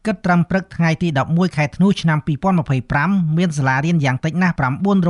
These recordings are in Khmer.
គិតត្រឹមព្រឹកថ្ងៃទី11ខែធ្នូឆ្នាំ2025មានសាលារៀនយ៉ាងតិចណាស់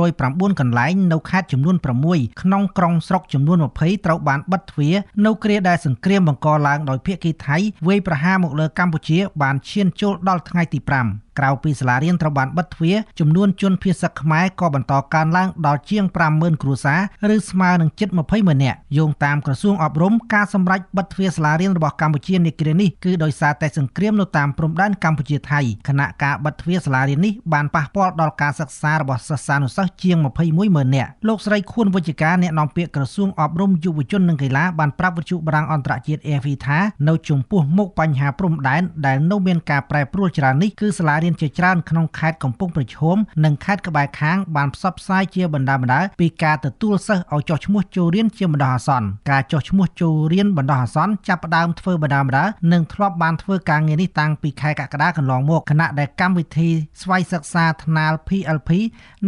909កន្លែងនៅខេត្តចំនួន6ក្នុងក្រុងស្រុកចំនួន20ត្រូវបានបិទទ្វារនៅគ្រាដែលសង្គ្រាមបង្កឡើងដោយភាគីថៃវាយប្រហារមកលើកម្ពុជាបានឈានចូលដល់ថ្ងៃទី5ក្រៅពីសាលារៀនត្រូវបានបិទទ្វារចំនួនជនភៀសសឹកខ្មែរក៏បន្តកើនឡើងដល់ជាង50000គ្រួសារឬស្មើនឹងជិត200,000នាក់យោងតាមក្រសួងអប់រំការសម្រេចបិទទ្វារសាលារៀនរបស់កម្ពុជានាគ្រានេះគឺដោយសារតែសង្គ្រាមនៅតាមព្រំដែនកម្ពុជាថៃខណៈការបិទទ្វារសាលារៀននេះបានប៉ះពាល់ដល់ការសិក្សារបស់សិស្សានុសិស្សជាង210,000នាក់លោកស្រីខួនវិជ្ជការអ្នកនាំពាក្យក្រសួងអប់រំយុវជននិងកីឡាបានប្រាប់វិទ្យុបារាំងអន្តរជាតិ AFP ថានៅចំពោះមុខបញ្ហាព្រំដែនដែលនៅមានការប្រែប្រួលច្រើននេះគឺសាលារៀនជាច្រើនក្នុងខេត្តកំពង់ប្រឈមនិងខេត្តក្បែរខាងបានផ្សព្វផ្សាយជាបណ្ដាៗពីការទទួលសិស្សឲ្យចុះឈ្មោះចូលរៀនជាបណ្ដោះអាសន្នការចុះឈ្មោះចូលរៀនបណ្ដោះអាសន្នចាប់ផ្ដើមធ្វើបណ្ដាៗនិងធ្លាប់បានធ្វើការងារនេះតាំងពីខែកក្កដាកន្លងមកខណៈដែលកម្មវិធីស្វ័យសិក្សាថ្នាល PLP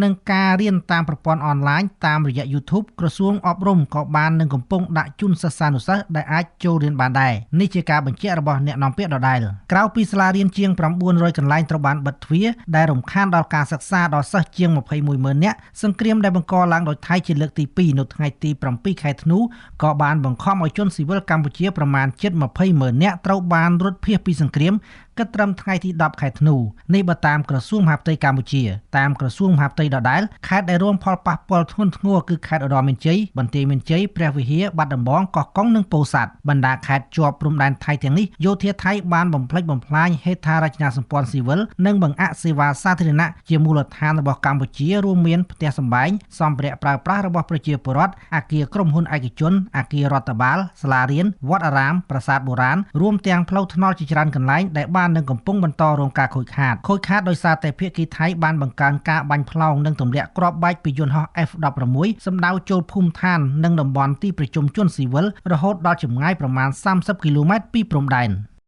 និងការរៀនតាមប្រព័ន្ធអនឡាញតាមរយៈ YouTube ក្រសួងអប់រំក៏បាននឹងកំពុងដាក់ជូនសិស្សានុសិស្សដែលអាចចូលរៀនបានដែរនេះជាការបញ្ជាក់របស់អ្នកនាំពាក្យដដែលក្រៅពីសាលារៀនជាង900កន្លែងត្រូវបានបិទទ្វារដែលរំខានដល់ការសិក្សាដល់សិស្សជាង210,000នាក់សង្គ្រាមដែលបង្កឡើងដោយថៃជាលើកទី2នៅថ្ងៃទី7ខែធ្នូក៏បានបង្ខំឲ្យជនស៊ីវិលកម្ពុជាប្រមាណជិត200,000នាក់ត្រូវបានរត់ភៀសពីសង្គ្រាមគិតត្រឹមថ្ងៃទី10ខែធ្នូនេះបើតាមក្រសួងមហាផ្ទៃកម្ពុជាតាមក្រសួងមហាផ្ទៃដដែលខេត្តដែលរងផលប៉ះពាល់ធ្ងន់ធ្ងរគឺខេត្តឧត្តរមានជ័យបន្ទាយមានជ័យព្រះវិហារបាត់ដំបងកោះកុងនិងពោធិ៍សាត់បណ្ដាខេត្តជាប់ព្រំដែនថៃទាំងនេះយោធាថៃបានបំផ្លិចបំផ្លាញហេដ្ឋារចនាសម្ព័ន្ធស៊ីវិលនិងបង្អាក់សេវាសាធារណៈជាមូលដ្ឋានរបស់កម្ពុជារួមមានផ្ទះសម្បែងសម្ភារៈប្រើប្រាស់របស់ប្រជាពលរដ្ឋអគារក្រុមហ៊ុនឯកជនអគាររដ្ឋបាលសាលារៀនវត្តអារាមប្រាសាទបុរាណរួមទាំងផ្លូវថ្នល់ជាច្រើនកន្លែងដែលបាននឹងកំពុងបន្តរងការខូចខាតដោយសារតែភាគីថៃបានបង្កើនការបាញ់ផ្លោងនិងទម្លាក់គ្រាប់បែកពីយន្តហោះ F-16 សម្ដៅចូលភូមិឋាននិងតំបន់ទីប្រជុំជនស៊ីវិលរហូតដល់ចម្ងាយប្រមាណ30គីឡូម៉ែត្រពីព្រំដែន។